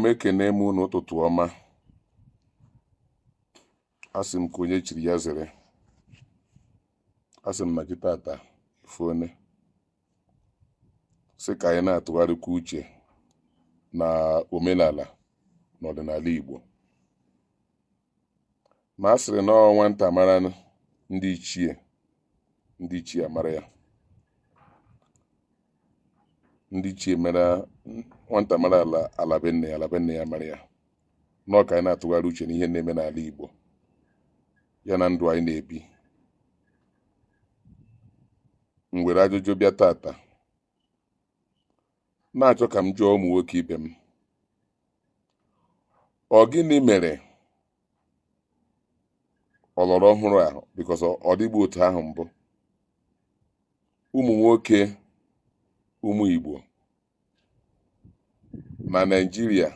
M, ekene m unu, ụtụtụ ọma. Asị m ka onye chiri ya zere. Asị m na chi tata efone, sị ka anyị na-atụgharịkwa uche na omenala na ọdịnala Igbo. Ma a sịrị na ọ nwata mara ndị ichie, ndị ichie amara ya. Ndị ichie mere nwata mara ala, ala be nne ya, ala be nne ya mara ya. Nọọ ka anyị na-atụgharị uche n'ihe na-eme n'ala Igbo, ya na ndụ anyị na-ebi. M were ajụjụ bịa tata, na-achọ ka m jụọ ụmụ nwoke ibe m, ọ gịnị mere ọlọrọ ọhụrụ a, because ọ dịgbu otu ahụ mbụ, ụmụ nwoke ụmụ Igbo na Naịjirịa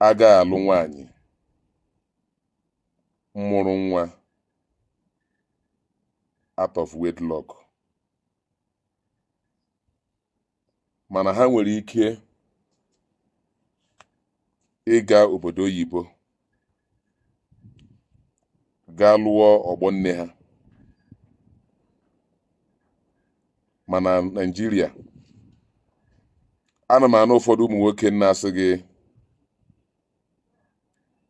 agaghị alụ nwaanyị mụrụ nwa out of wedlock, mana ha nwere ike ịga obodo oyibo gaa lụọ ọgbọ nne ha? Mana Naịjirịa, ana m anụ ụfọdụ ụmụ nwoke na-asị gị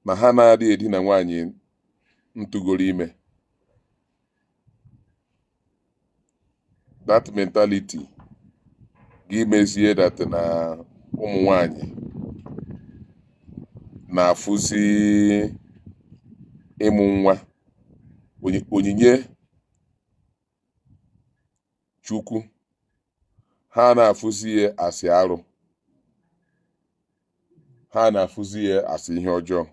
na ha na-adịghị edina nwaanyị ntụgoro ime. That mentality gị mezie that na ụmụ nwanyị na-afụzi ịmụ nwa onyinye Chukwu, ha na-afụzi ya asị arụ, ha na-afụzi ya asị ihe ọjọọ.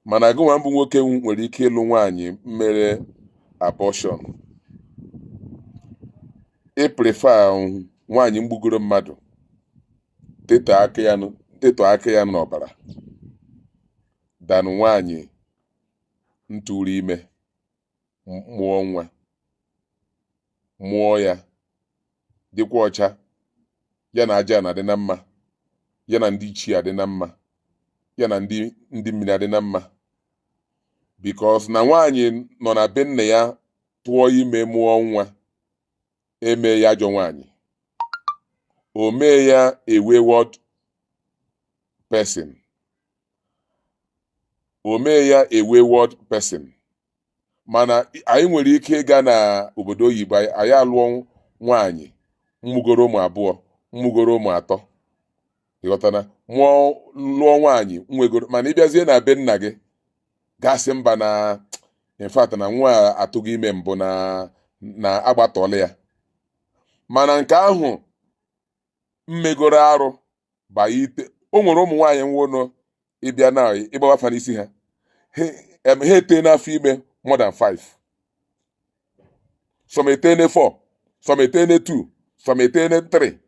Mana gịnwa mbụ nwoke nwere ike ịlụ nwaanyị mere abortion, ị prefer nwaanyị mgbugoro mmadụ tetọ aka ya n'ọbara than nwaanyị ntụrụ ime mụọ nwa, mụọ ya dịkwa ọcha, ya na aja na-adị na mma, ya na ndị ichie adị na mma, ya na ndị mmiri adị na mma. Because na nwaanyị nọ na be nna ya tụọ ime mụọ nwa, eme ya ajọ nwaanyị, o mee ya a wayward person, o mee ya a wayward person. Mana anyị nwere ike ịga na obodo oyibo, anyị alụọ nwaanyị mmugoro ụmụ abụọ, mmugoro ụmụ atọ, ịghọtana, mụọ lụọ nwaanyị nwegoro. Mana ịbịazie na be nna gị, gasị mba, na in fact na nwa a atụghị ime mbụ, na agbatọọla ya. Mana nke ahụ mmegoro arụ ite o nwere ụmụ nwaanyị nwụnụ, ịbịa na ịgbawa afa n'isi ha, ha ete n'afọ ime more than five, some etene four, some etene two, some etene three.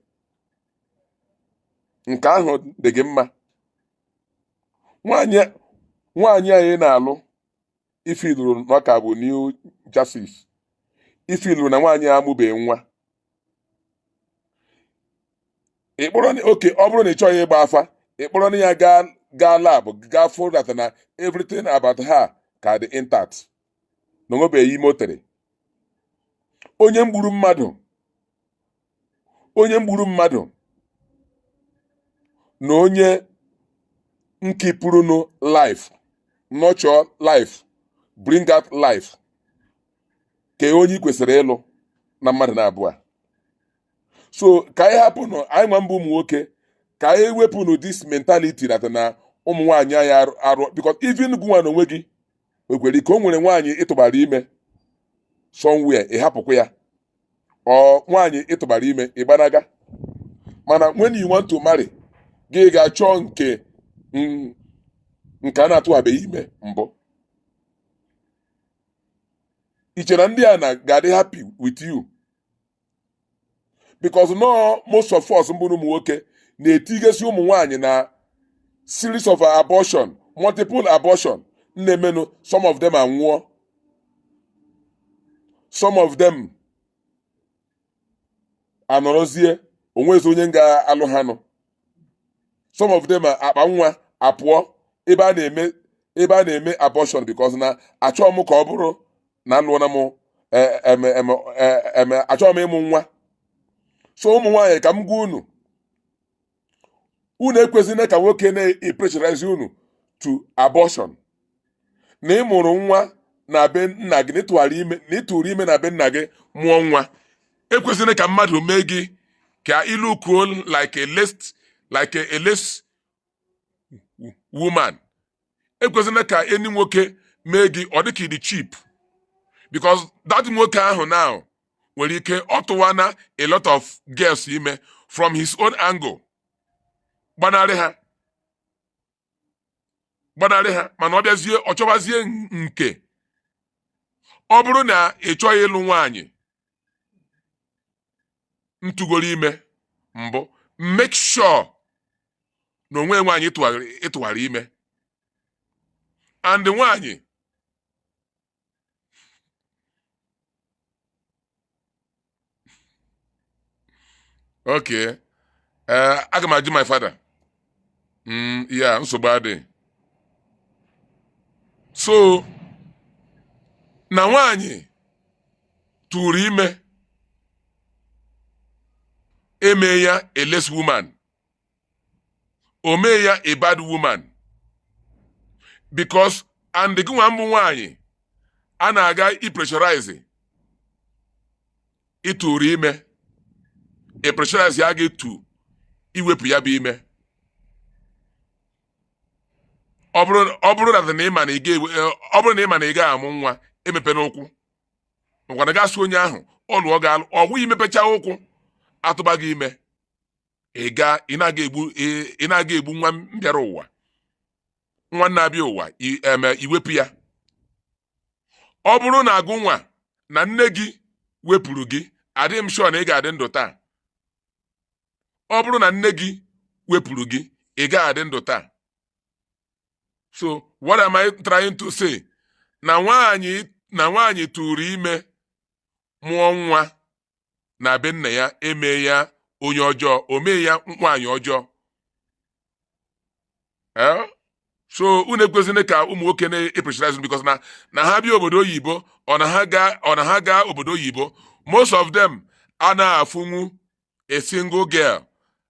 Nke ahụ dị gị mma. Nwaanyị anyị na-alụ, ifiluru na ọ ka bụ new chassis, ifiluru na nwaanyị a amụbeghị nwa, ị kpọrọ oke. Ọ bụrụ na ị chọghị ịgba afa, ị kpọrọ ya gaa lab, gaa fụ that na everything about her ka dị intact, na onwebeghị ime o tere. Onye mgburu mmadụ, onye mgburu mmadụ na onye nkipụrụnụ life, nurture life, bring out life, ka onye ị kwesịrị ịlụ na mmadụ na abụọ. So ka anyị hapụnụ, anyị nwa mbụ ụmụ nwoke, ka anyị wepụnụ this mentality that na ụmụ nwaanyị anyị arụ, because even gụnwa na onwe gị nwekwara ike o nwere nwaanyị ịtụbara ime somewhere, ị hapụkwa ya, ọ nwaanyị ịtụbara ime ịgbanaga. Mana when you want to marry, gị ga-achọ nke a na-atụbabeghị ime mbụ. I chere na ndị a na ga-adị happy with you? Because no, most of us mbụ ụmụ nwoke na-etigesi ụmụ nwaanyị na series of abortion, multiple abortion na-emenụ. Some of them anwụọ, some of them anọrọzie. Onwezi onye ga-alụ ha nụ. Some of them akpa nwa apụọ ebe a na-eme abortion, because na achọghị m ka ọ bụrụ na alụọna m, achọghị m ịmụ nwa. So ụmụ nwaanyị, ka m gwa unu, unu ekwesịghị ka nwoke na-epressurize unu to abortion. Na ị mụrụ nwa na be nna gị, na ịtụrụ ime na be nna gị, mụọ nwa, ekwesịghị ka mmadụ mee gị ka ị lookuo like a less woman. Ekwesịghị ka enyi nwoke mee gị ọ dị ka ịdị cheap, because that nwoke ahụ now nwere ike ọ tụwana a lot of girls ime from his own angle, gbanarị ha, gbanarị ha. Mana ọ bịazie, ọ chọbazie nke ọ bụrụ na ị chọghị ịlụ nwaanyị ntụgoro ime mbụ, make sure na onwe nwaanyị ịtụgharị ime and nwaanyị. Okay, ee, aga m ajụ my father. Ya nsogbu adịghị. So na nwaanyị tụrụ ime eme ya a less woman, o mee ya a bad woman, because and gị nwa mbụ nwaanyị a na-aga ipressurize ịtụrụ ime, ipressurize ya ga-etu iwepụ ya bụ ime. Ọ bụrụ na ịma na ị ga ọ bụrụ na ịma na ị gaghị amụ nwa, emepe n'ụkwụ makwa na gasị onye ahụ ọ lụọ ga-alụ ọ gwụghị imepecha ụkwụ atụba gị ime. Ị ga ị na-aga egbu nwa mbịara ụwa, nwa na-abịa ụwa, eme iwepụ ya. Ọ bụrụ na agụ nwa na nne gị wepụrụ gị, adịghị m sure na ị ga-adị ndụ taa. Ọ bụrụ na nne gị wepụrụ gị, ị gaghị adị ndụ taa. So what am I trying to say? Na nwaanyị tụrụ ime, mụọ nwa na be nna ya, eme ya onye ọjọọ, o mee ya nwaanyị ọjọọ. Eh? So unu ekwesịghị ka ụmụ nwoke na-epressurize, because na ha bịa obodo oyibo, ọ na ha gaa obodo oyibo, most of them anaghị afụnwu a single girl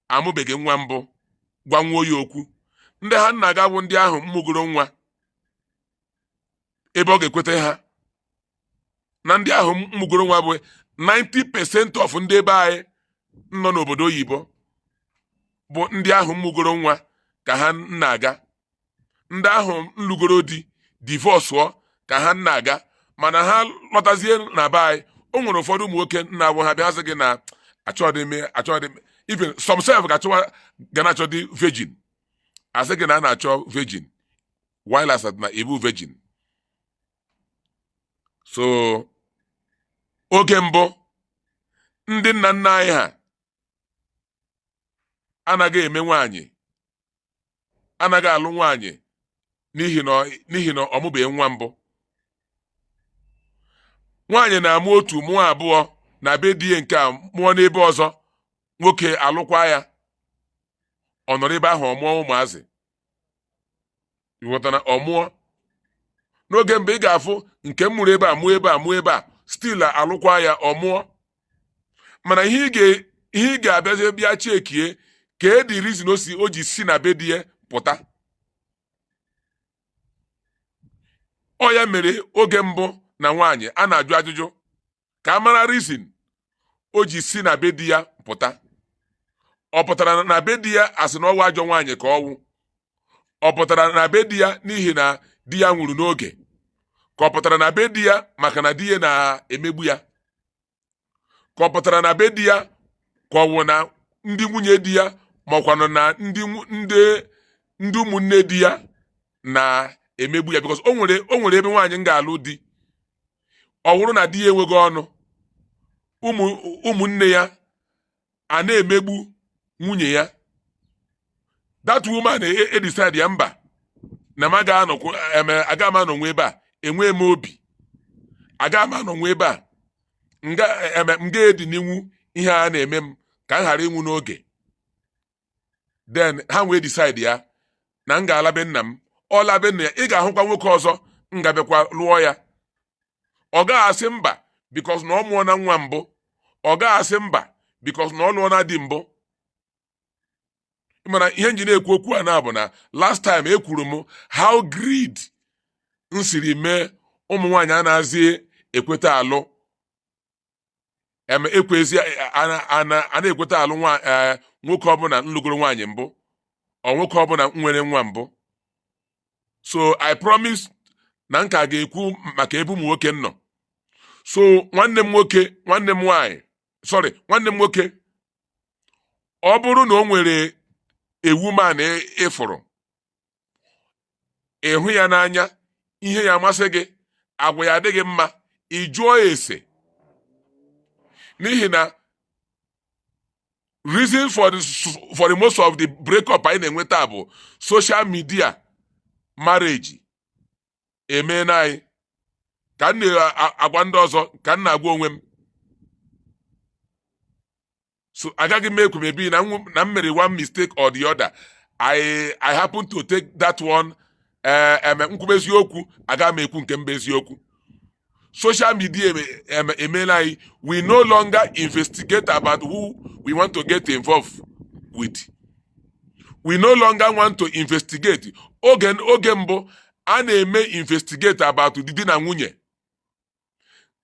amụbeghị nwa mbụ gwanwuo ya okwu. Ndị ha nna ga bụ ndị ahụ mmụgoro nwa ebe ọ ga-ekweta ha na ndị ahụ mmụgoro nwa bụ 90% of ndị ebe anyị nọ n'obodo oyibo bụ ndị ahụ mmụgoro nwa ka ha na-aga, ndị ahụ nlugoro di divorceụọ ka ha na-aga. Mana ha lọtazie na be anyị, o nwere ụfọdụ ụmụ nwoke na-abụ ha bịa sị gị na achọghị m, achọghị m. Even some sef ga-achọwa, ga na-achọ dị virgin, asị gị na a na-achọ virgin while as na ibu virgin. So oge mbụ, ndị nna nna anyị ha anaghị eme nwaanyị, anaghị alụ nwaanyị n'ihi na ọ mụbeghị nwa mbụ. Nwaanyị na-amụ otu, mụọ abụọ na be di ya, nke a mụọ n'ebe ọzọ, nwoke alụkwa ya, ọ nọrọ ebe ahụ, ọ mụọ ụmụazị. Ịghọtara? Ọ mụọ n'oge mgbe ị ga-afụ nke m mụrụ ebe a, mụọ ebe a, mụọ ebe a, still alụkwa ya, ọ mụọ. Mana ihe ị ga-abịazi bịa checkie ka e dị reason o si o ji si na be di ya pụta. Ọ ya mere oge mbụ na nwaanyị a na-ajụ ajụjụ ka a mara reason o ji si na be di ya pụta. Ọ pụtara na be di ya asị na ọwụ ajọ nwaanyị ka ọwụ? Ọ pụtara na be di ya n'ihi na di ya nwụrụ n'oge, ka ọ pụtara na be di ya maka na di ya na-emegbu ya, ka ọ pụtara na be di ya ka ọ wụ na ndị nwunye di ya, makwanụ na ndị ụmụnne di ya na-emegbu ya? Because o nwere ebe nwaanyị m ga-alụ di, ọ wụrụ na di ya enweghị ọnụ, ụmụnne ya a na-emegbu nwunye ya, that woman e decide ya, mba, na m agaghị anọkwu, aga m anọnwu ebe a, enwee m obi, aga m anọnwu ebe a, nga eme m ga-edi n'iwu ihe a na-eme m. Ka m ghara ịnwụ n'oge. Then ha wee decide ya na m ga-ala be nna m. Ọ labe nna ya, ị ga-ahụkwa nwoke ọzọ m ga-abịakwa lụọ ya. Ọ gaghị asị mba because na ọ mụọ na nwa mbụ. Ọ gaghị asị mba because na ọ lụọ na di mbụ. Mana ihe nji na-ekwu okwu a na bụ na last time ekwuru m how greed m siri mee ụmụ nwaanyị a na-azị ekweta alụ eme ekwezi a na-ekweta alụ nwoke ọbụla nlụgoro nwaanyị mbụ, ọ nwoke ọbụla nwere nwa mbụ. So I promise na m ka ga-ekwu maka ebe ụmụ nwoke nọ. So nwanne m nwoke, nwanne m nwaanyị, sorry, nwanne m nwoke, ọ bụrụ na o nwere a woman ịfụrụ, ịhụ ya n'anya, ihe ya amasị gị, agwa ya adịghị mma, ị jụọ ya ese, n'ihi na reason for the most of the breakup anyị na-enweta bụ social media marriage emeela anyị. Ka m na-agwa ndị ọzọ, ka m na-agwa onwe m. So agaghị m ekwu maybe na m mere one mistake or the other. I happen to take that one. Nkwube eziokwu, agaghị m ekwu nke mba eziokwu. Social media emeela anyị, we no longer investigate about who we want to get involved with. We no longer want to investigate. Oge mbụ, a na-eme investigate about di na nwunye.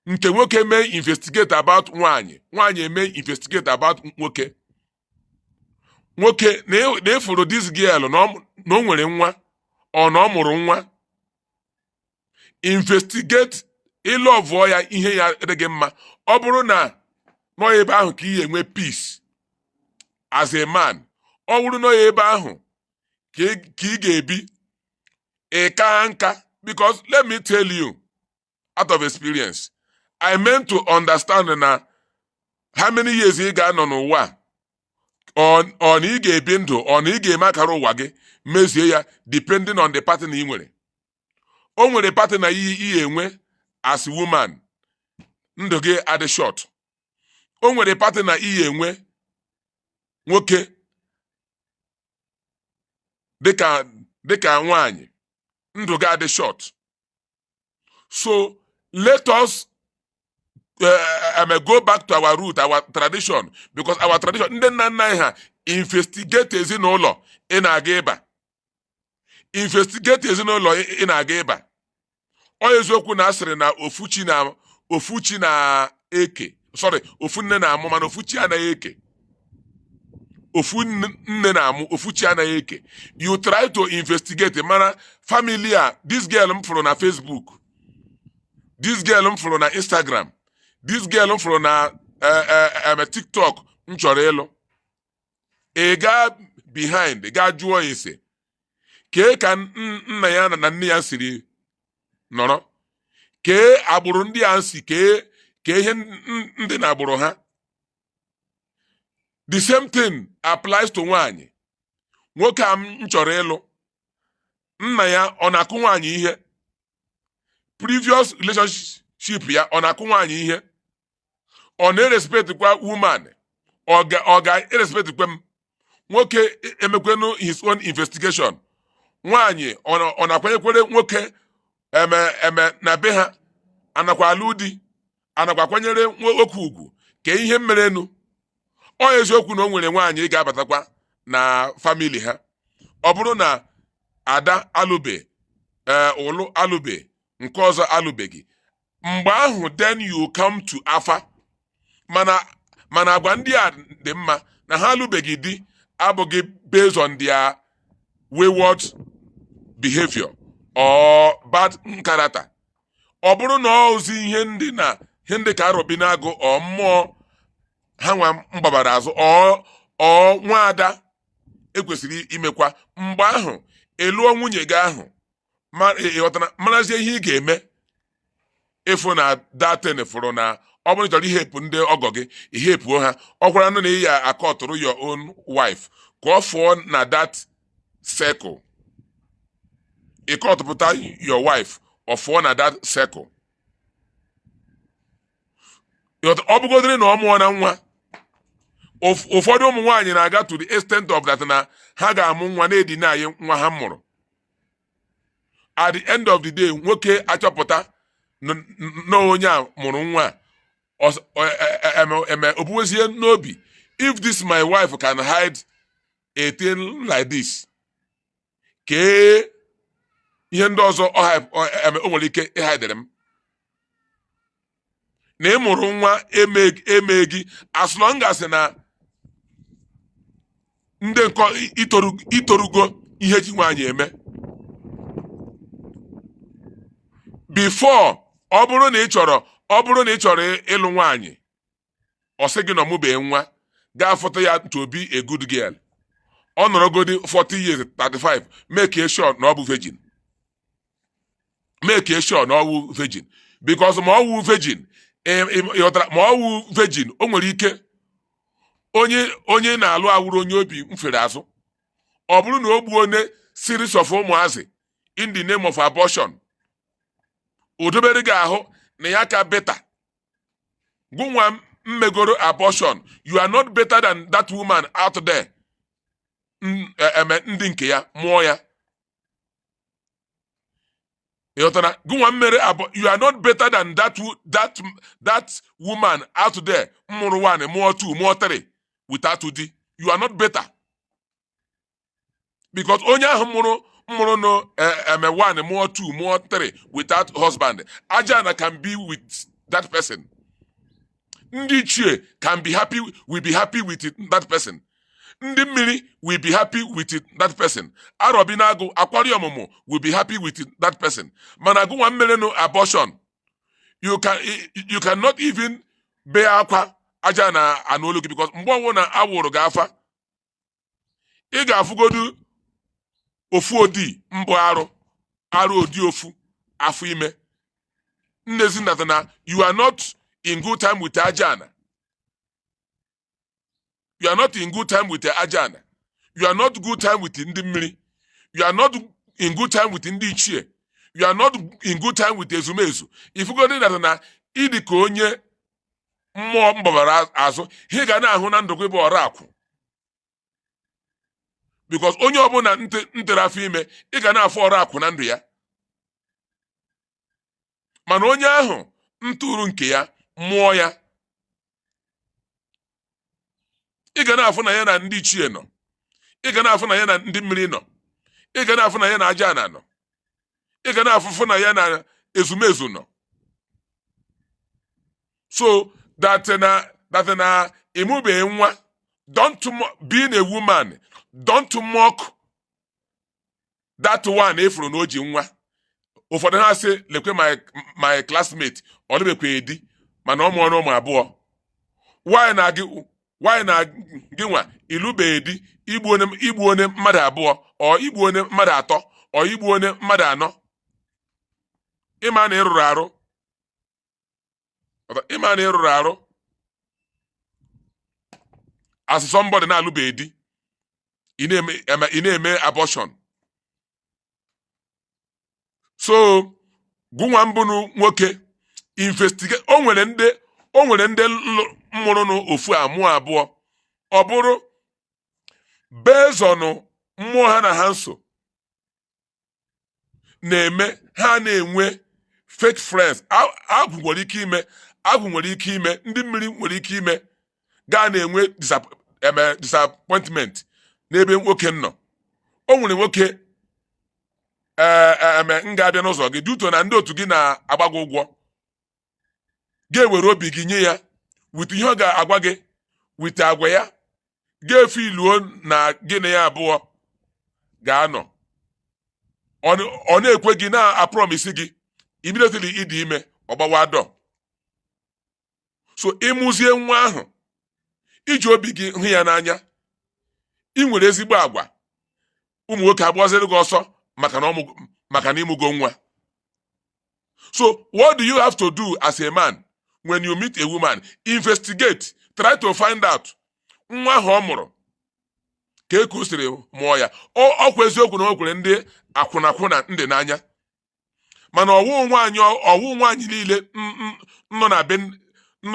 Nke nwoke mee investigate about nwaanyị, nwaanyị eme investigate about nwoke. Nwoke na ịfụrụ this girl na o nwere nwa, ọ na ọ mụrụ nwa, investigate. Ịlọvụọ ya, ihe ya adịghị mma, ọ bụrụ na nọ ebe ahụ ka ị enwe peace as a man, ọ bụrụ nọ ebe ahụ ka ị ga-ebi ị ka nka. Because let me tell you out of experience, I meant to understand na how many years ị ga-anọ n'ụwa a, ọ na ị ga-ebi ndụ, ọ na ị ga-eme akara ụwa gị mezie ya depending on the partner ị nwere. O nwere partner ị enwe as woman, ndụ gị adị short. O nwere partner ị enwe nwoke dịka nwaanyị, ndụ gị adị short. So let us go back to our root, our tradition, because our tradition, ndị nna nna anyị ha investigate ezinụlọ ị na-aga ịba, investigate ezinụlọ ị na-aga ịba. Ọ eziokwu na asịrị na ofu chi na ofu chi na-eke, sorry, ofu nne na-amụ, mana ofu chi anaghị eke. Ofu nne na-amụ, ofu chi anaghị eke. You try to investigate, mara family a. This girl m fụrụ na Facebook, this girl m fụrụ na Instagram, this girl m fụrụ na TikTok m chọrọ ịlụ, ị gaa behind, gaa jụọ ese kee ka nna ya na nne ya siri nọrọ, kee agbụrụ ndị a si, kee ihe ndị na agbụrụ ha. The same thing applies to nwaanyị. Nwoke a m chọrọ ịlụ, nna ya ọ na-akụ nwaanyị ihe? Previous relationship ya, ọ na-akụ nwaanyị ihe? Ọ na-erespectkwa woman? Ọ ga-erespectkwa m? Nwoke emekwenu his own investigation. Nwaanyị, ọ na-akwanyekwere nwoke eme eme na be ha, anakwa alụ di, anakwa akwanyere nwoke ugwu, ka ihe merenu. Ọ eziokwu na o nwere nwaanyị ga-abatakwa na family ha, ọ bụrụ na ada alụbe, ee, ụlụ alụbe, nke ọzọ alụbeghị, mgbe ahụ then you come to afa. Mana agwa ndị a dị mma na ha alụbeghị di abụghị based on their wayward behavior or bad character. Ọ bụrụ na ozi ihe ndị na ihe ndị ka arọbi na-agụ, ọ mmụọ ha nwa mgbabara azụ, ọ nwaada ekwesịrị imekwa. Mgbe ahụ ịlụọ nwunye gị ahụ, ma ịghọtara, marazie ihe ị ga-eme ịfụ na datin fụrụ na ọ bụrụ chọrọ ihepụ ndị ọgọ gị, ihepụo ha. Ọ gwara nụ na ị ya akọtụrụ your own wife ka ọ fụọ na that circle, ịkọtụpụta your wife, ọ fụọ na that circle. Ọ bụgodịrị na ọ mụọ na nwa, Ụfọdụ ụmụ nwaanyị na-aga to the extent of that na ha ga-amụ nwa na-edina anyị nwa ha mụrụ. At the end of the day, nwoke achọpụta na onye a mụrụ nwa a, eme obuwezie n'obi, "If this my wife can hide a thing like this, kee ihe ndị ọzọ o nwere ike ịhidere m?" Na ị mụrụ nwa eme gị, as long as na ndị nkọ itorugo ihe ji nwaanyị eme before. Ọ bụrụ na ị chọrọ ịlụ nwaanyị, ọ sị gị na ọmụbeghị nwa, gaa fụta ya to be a good girl. Ọ nọrọgodi 40 years, 35, make sure na ọ bụ virgin, make sure na ọ wụ virgin, because ma ọ wụ virgin, ị ghọtara, ma ọ wụ virgin, o nwere ike onye na-alụ awụrụ onye obi mfere azụ. Ọ bụrụ na o gbuo onye series of ụmụazị in the name of abortion, o dobere gị ahụ na ya ka better. Gụnwa mmegoro abortion, you are not better than that woman out there. Eme ndị nke ya mụọ ya, ịghọtara? Gụnwa mmere you are not better than that woman out there mụrụ one, mụọ two, mụọ three without di. You are not better, because onye ahụ mụrụ no eme one, mụọ two, mụọ three without husband, ajana can be with that person, ndị ichie can be happy, will be happy with it, that person, ndị mmiri will be happy with it, that person, arọbi na-agụ akwari ọmụmụ will be happy with it, that person. Mana gụnwa mmerenụ abortion, you cannot even bee akwa aja na anụ olu gị, because mgbe ọnwụ na awụrụ gị afa, ị ga-afụgodu ofu odi mbụ arụ odi ofu afọ ime nnezi nnata na you are not in good time with aja ana. You are not in good time with aja ana. You are not good time with ndị mmiri. You are not in good time with ndị ichie. You are not in good time with ezumezu. Ifugodi nata na ịdị ka onye mmụọ mgbabara azụ, ị ga na-ahụ na ndụ gị bụ ọra akwụ, because onye ọbụla ntere afọ ime, ị ga na-afụ ọra akwụ na ndụ ya. Mana onye ahụ ntụrụ nke ya mụọ ya, ị ga na-afụ na ya na ndị ichie nọ, ị ga na-afụ na ya na ndị mmiri nọ, ị ga na-afụ na ya na aja ana nọ, ị ga na-afụfụ na ya na ezumezu nọ. So that na ịmụbeghị nwa, don't being a woman, don't mock that one efuru na o ji nwa. Ụfọdụ ha sị, "Lekwe my classmate, ọ dịbekwa di, mana ọ mụọ na ụmụ abụọ." Why na gị nwa ịlụbeghị di, igbu onye mmadụ abụọ, ọ igbu onye mmadụ atọ, ọ igbu onye mmadụ anọ? Ịma na ịrụrụ arụ, ịma na ịrụrụ arụ as somebody na-alụbeghị di, ị na-eme abortion. So gụnwa mbụnụ nwoke, investigate. O nwere ndị mụrụ ofu a mụọ abụọ, ọ bụrụ based on mmụọ ha na ha nso na-eme, ha na-enwe fake friends. Agwụ nwere ike ime, agwụ nwere ike ime, ndị mmiri nwere ike ime, gaa na-enwe disappointment n'ebe nwoke nọ. O nwere nwoke ee eme m ga-abịa n'ụzọ gị duto na ndị otu gị na-agba gị ụgwọ, ga-ewere obi gị nye ya with ihe ọ ga-agwa gị, with agwa ya, ga-efe iluo na gị na ya abụọ ga-anọ. Ọ na-ekwe gị na-apromise gị, immediately ịdị ime, ọgbawa dọ. So ịmụzie nwa ahụ, iji obi gị hụ ya n'anya, ị nwere ezigbo agwa, ụmụ nwoke agbaziri gị ọsọ maka na ịmụgo nwa. So what do you have to do as a man when you meet a woman? Investigate. Try to find out nwa ahụ ọ mụrụ, ka e o siri mụọ ya. Ọkwa eziokwu na o kwere ndị akwụnakwụna ndị n'anya, mana ọwụ nwaanyị niile nọ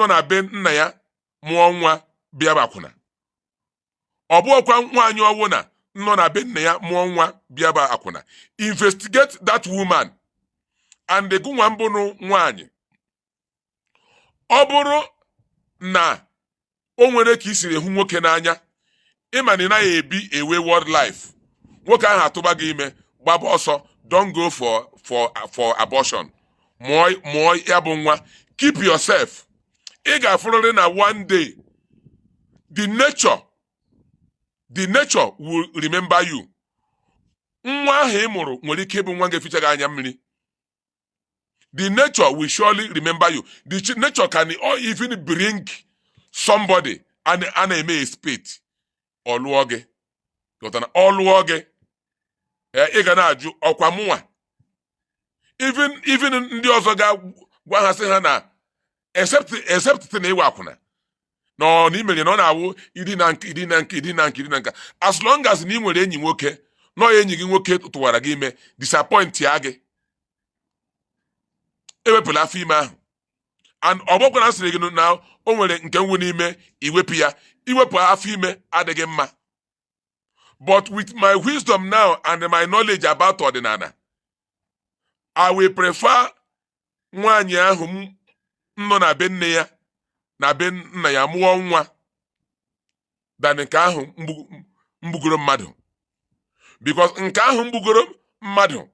na be nna ya mụọ nwa bịa bụ akwụna. Ọ bụghịkwa nwaanyị ọwụna nọ na be nna ya mụọ nwa bịa bụ akwụna. Investigate that woman. And gụnwa mbụnụ nwaanyị, ọ bụrụ na o nwere ka i siri hụ nwoke n'anya, ịma na ị naghị ebi a wayward life, nwoke ahụ atụba gị ime, gbaba ọsọ. Don't go for abortion. Mụọ mụọ ya bụ nwa, keep yourself. Ị ga-afụrịrị na one day the nature will remember you. Nwa ahụ ị mụrụ nwere ike ịbụ nwa ga-eficha gị anya mmiri. The nature will surely remember you. The nature can even bring somebody a na-eme expect, ọ lụọ gị. Ghọtara? Ọ lụọ gị, ị ga na-ajụ ọkwa mụnwa. Even ndị ọzọ ga-gwa ha sị ha na except na ịwa akwụna na ọ na imere na ọ na-awụ idina nke, idina nke, idina nke, idina nke. As long as na ị nwere enyi nwoke, nọ ya enyi gị nwoke tụwara gị ime, disappoint ya gị, ewepụla afọ ime ahụ. And ọ bụkwa na sịrị gị na o nwere nke nwu n'ime iwepụ ya, iwepụ afọ ime adịghị mma. But with my wisdom now and my knowledge about ọdịnala, I will prefer nwaanyị ahụ m nọ na be nne ya na be nna ya mụọ nwa than nke ahụ mgbugoro mmadụ, because nke ahụ mgbugoro mmadụ,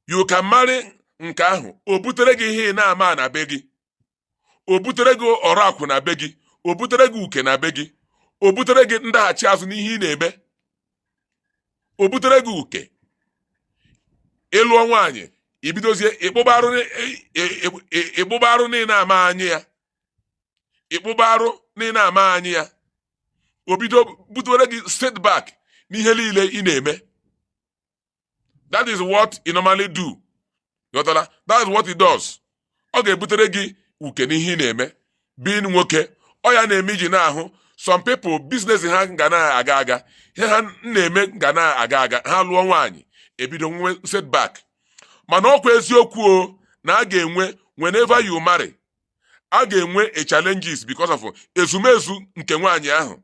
you can marry nke ahụ, o butere gị ihe ị na-ama na be gị, o butere gị ọrụ akwụ na be gị, o butere gị uke na be gị, o butere gị ndaghachi azụ n'ihe ị na-eme, o butere gị uke. Ịlụọ nwaanyị, ibidozie ịkpụba arụ niile ama anyị ya, ịkpụba arụ niile ama anyị ya, o bido butere gị setback n'ihe niile ị na-eme. That is what he normally do. Ghọtara? That is what he does. Ọ ga-ebutere gị uke n'ihe ị na-eme. Being nwoke, ọ ya na-eme iji na-ahụ some people, business ha ga na-aga aga, ihe ha na-eme ga na-aga aga, ha lụọ nwaanyị, ebido nwe setback. Mana ọkwa eziokwu o na a ga-enwe, whenever you marry, a ga-enwe a challenges because of ezumezu nke nwaanyị ahụ.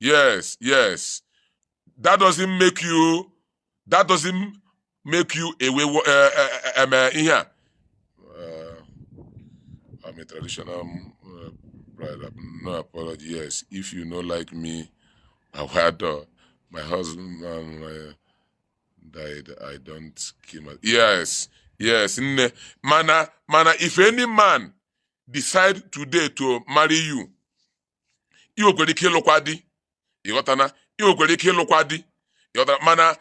Yes, that doesn't make you a way ihe a. I'm a traditional bride, no apology. Yes, if you no like me, awado my husband died, I don't kill my. Yes, nne. Mana if any man decide today to marry you, ị nwekwara ike ịlụkwa di. Ịghọtana? Ị nwekwara ike ịlụkwa di. Ịghọtara? Mana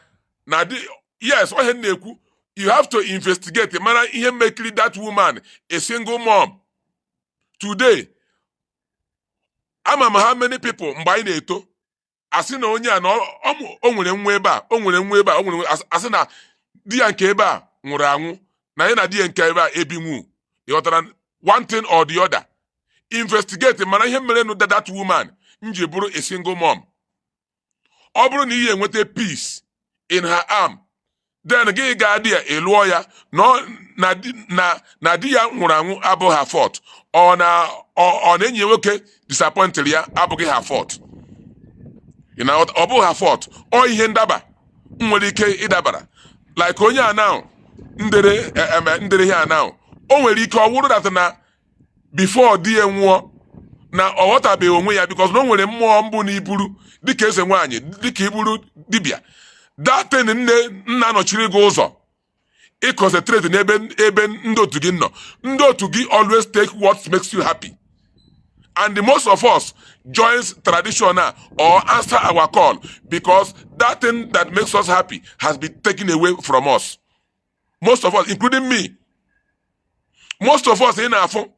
na di, yes, ohe m na-ekwu, you have to investigate, mara ihe mekiri that woman a single mom today. Ama m how many people mgbe anyị na-eto, asị na onye a na o nwere nwa ebe a, o nwere nwa ebe a, o nwere nwa, asị na di ya nke ebe a nwụrụ anwụ, na ya na di ya nke ebe a ebinwu. Ịghọtara? One thing or the other. Investigate, mara ihe mere nụ that woman m ji bụrụ a single mom. Ọ bụrụ na ị enweta peace in her arm, then gị ga-adị ya ịlụọ ya. Na di ya nwụrụ anwụ abụghị her fault. Ọ na enyi ya nwoke disappointed ya abụghị her fault. Ị na-aghọta? Ọ bụghị her fault. Ọ ihe ndaba nwere ike ịdabara, like onye a now ndere ndere ihe a now, o nwere ike ọ wụrụ that na before di ya nwụọ na ọ ghọtabeghị onwe ya, because na o nwere mmụọ mbụ na iburu dịka eze nwaanyị, dịka iburu dibịa, datin nne nna nọchiri gị ụzọ ị concentrate n'ebe ebe ndị otu gị nọ. Ndị otu gị always take what makes you happy, and the most of us joins tradition or answer our call because that thing that makes us happy has been taken away from us. Most of us, including me, most of us in afọ,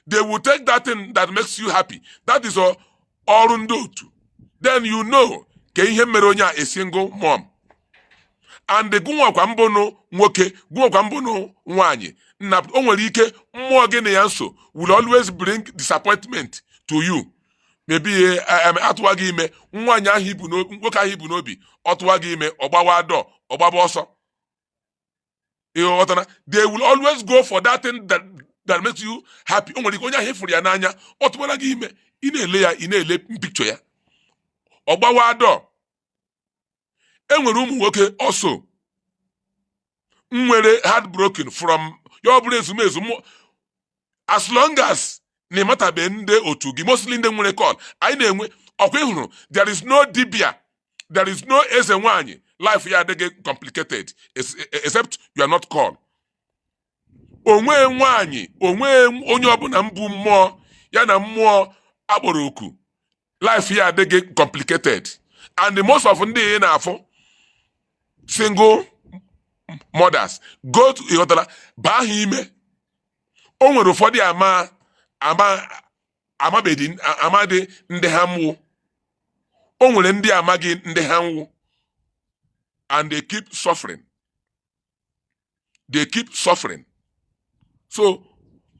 they will take that thing that makes you happy. That is ọrụ ndị otu. Then you know ka ihe mere onye a a single mom. And gụnwakwa mbụnụ nwoke, gụnwakwa mbụnụ nwaanyị nna, o nwere ike mmụọ gị na ya nso will always bring disappointment to you. Maybe atụwa gị ime, nwaanyị ahụ ibu n'obi, nwoke ahụ ibu n'obi, ọ tụwa gị ime, ọ gbawa dọ, ọ gbaba ọsọ. Ịghọtara? They will always go for that thing that that makes you happy. O nwere ike onye ahụ ịfụrụ ya n'anya, ọ tụbara gị ime, ị na-ele ya, ị na-ele picture ya, ọ gbawa dọ. E nwere ụmụ nwoke also nwere heartbroken from ya. Ọ bụrụ ezumezu mụ, as long as na ịmatabe ndị otu gị, mostly ndị nwere call anyị na-enwe ọkwa. Ịhụrụ, there is no dibia, there is no eze nwanyị life ya adịghị complicated except you are not called. Onwe nwanyị, onwe onye ọbụla mbụ mmụọ ya na mmụọ akpọrọ oku, life ya adịghị complicated. And the most of ndị ị na-afụ single mothers go to, ịghọtara, baa ha ime. O nwere ụfọdụ ama ama amabedi amadị ndị ha nwụ. O nwere ndị amaghị ndị ha nwụ, and they keep suffering, they keep suffering. So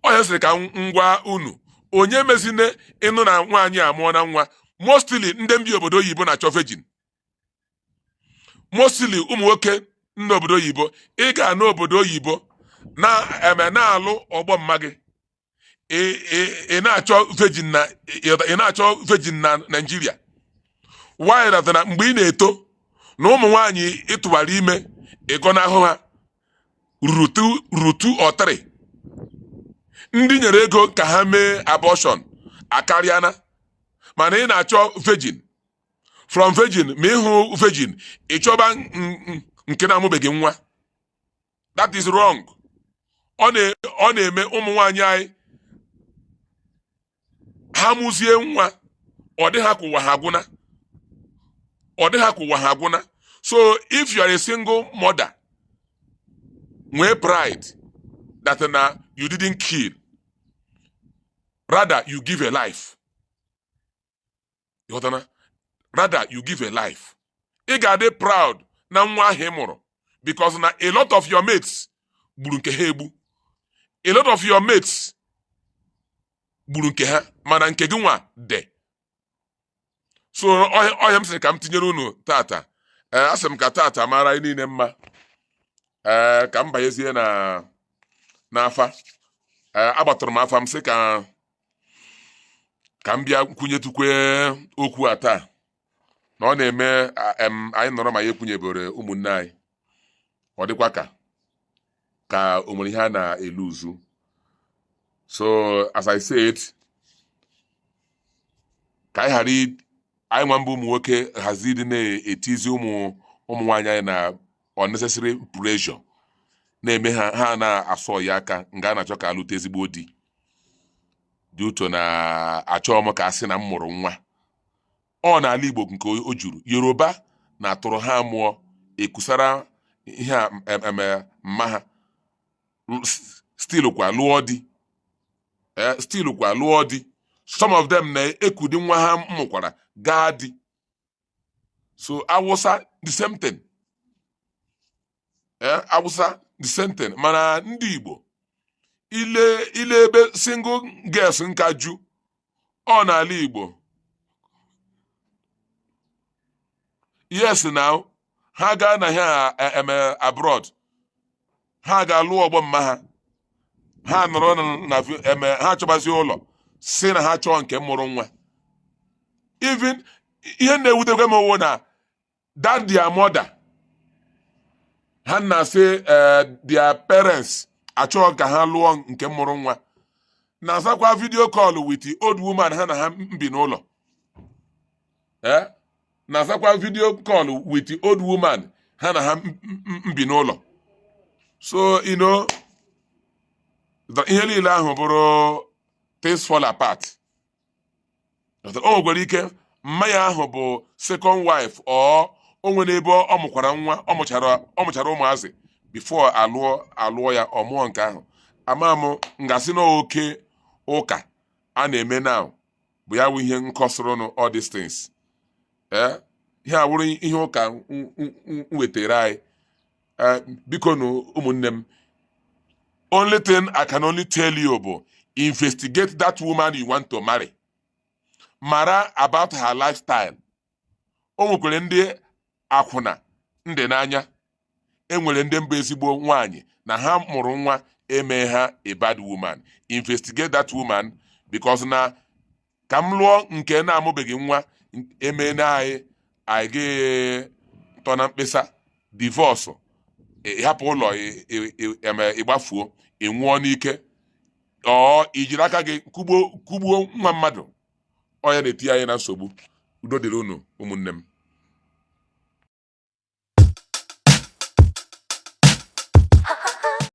onye sịrị ka m gwa unu, onye mezine ịnụ na nwaanyị amụọ na nwa, mostly ndị mbi obodo oyibo na-achọ virgin. Mostly ụmụ nwoke ndị obodo oyibo, ị ga n'obodo oyibo na eme na-alụ ọgbọ mma gị, ị na-achọ virgin na ị na-achọ virgin na Nigeria. Why? That na mgbe ị na-eto na ụmụ nwaanyị ịtụbara ime, ịgọnahụ ha ruru two, ruru 2 or 3. Ndị nyere ego ka ha mee abortion akarịana, mana ị na-achọ virgin. From virgin, ma ịhụ virgin, ị chọba nke na-amụbeghị nwa. That is wrong. Ọ na-eme ụmụ nwaanyị anyị, ha mụzie nwa, ọ dị ha ka ụwa ha agwụna, ọ dị ha ka ụwa ha agwụna. So if you are a single mother, nwee pride that na you didn't kill, rather you give a life. Ịghọtana? Rather you give a life. Ị ga-adị proud na nwa ahụ ị mụrụ, because na a lot of your mates gburu nke ha egbu, a lot of your mates gburu nke ha, mana nke gị nwa dị. So ọhịa m sịrị ka m tinyere unu tata. Ee, asị m ka tata mara anyị niile mma. Ee, ka m banyezie na n'afa. Ee, agbatụrụ m afa m, sị ka m bịa kwunyetukwe okwu a taa, na ọ na-eme anyị nọrọ ma ya ekwunyebere ụmụnne anyị, ọ dịkwa ka o nwere ihe a na-elu uzu. So as I said, ka anyị ghara anyị nwa mbụ ụmụ nwoke hazi ịdị na-etizi ụmụ nwaanyị anyị na unnecessary pressure, na-eme ha ha na-asọ ya aka nga a na-achọ ka alụta ezigbo di dị ụtọ na achọọ m ka a sị na m mụrụ nwa. Ọ n'ala Igbo nke o juru. Yoruba na-atụrụ ha mụọ ekusara ihe a mma ha still kwa lụọ di. Still kwa lụọ di. Some of them na-ekudi nwa ha mụkwara gaa di. So Awụsa, the same thing. Awụsa, the same thing. Mana ndị Igbo, ile ile ebe single girls nka ju ọ n'ala Igbo. Yes, now ha gaa na ha eme abroad, ha ga-alụ ọgbọ mma ha, ha nọrọ na eme ha chọbazi ụlọ, si na ha chọọ nke mụrụ nwa. Even ihe na-ewutekwa m owo na that their mother ha na-asị their parents achọghị ka ha lụọ nke mụrụ nwa, na-azakwa video call with the old woman ha na ha bi n'ụlọ. Na-azakwa video call with the old woman ha na ha bi n'ụlọ. So ihe niile ahụ bụrụ things fall apart. O nwekwara ike mmanya ahụ bụ second wife, or o nwere ebe ọ mụkwara nwa, ọ mụchara ụmụazị before alụọ ya, ọ mụọ nke ahụ. Ama m ngasị na oke ụka a na-eme now bụ ya bụ ihe nkọsịrịnụ all these things. Ee, ihe awụrụ ihe ụka wetara anyị. Ee, biko nụ ụmụnne m, only thing I can only tell you bụ investigate that woman you want to marry. Mara about her lifestyle. O nwekwara ndị akwụna ndị n'anya, enwere ndị mbụ ezigbo nwaanyị na ha mụrụ nwa. Eme ha a bad woman. Investigate that woman, because na ka m lụọ nke na-amụbeghị nwa eme na anyị anyị ga-tọ na mkpesa divorce, ị hapụ ụlọ, ịgbafuo, ị nwụọ n'ike, ọ ijiri aka gị kugbuo kugbuo nwa mmadụ. Ọ ya na-etinye anyị na nsogbu. Udo dịrị unu, ụmụnne m.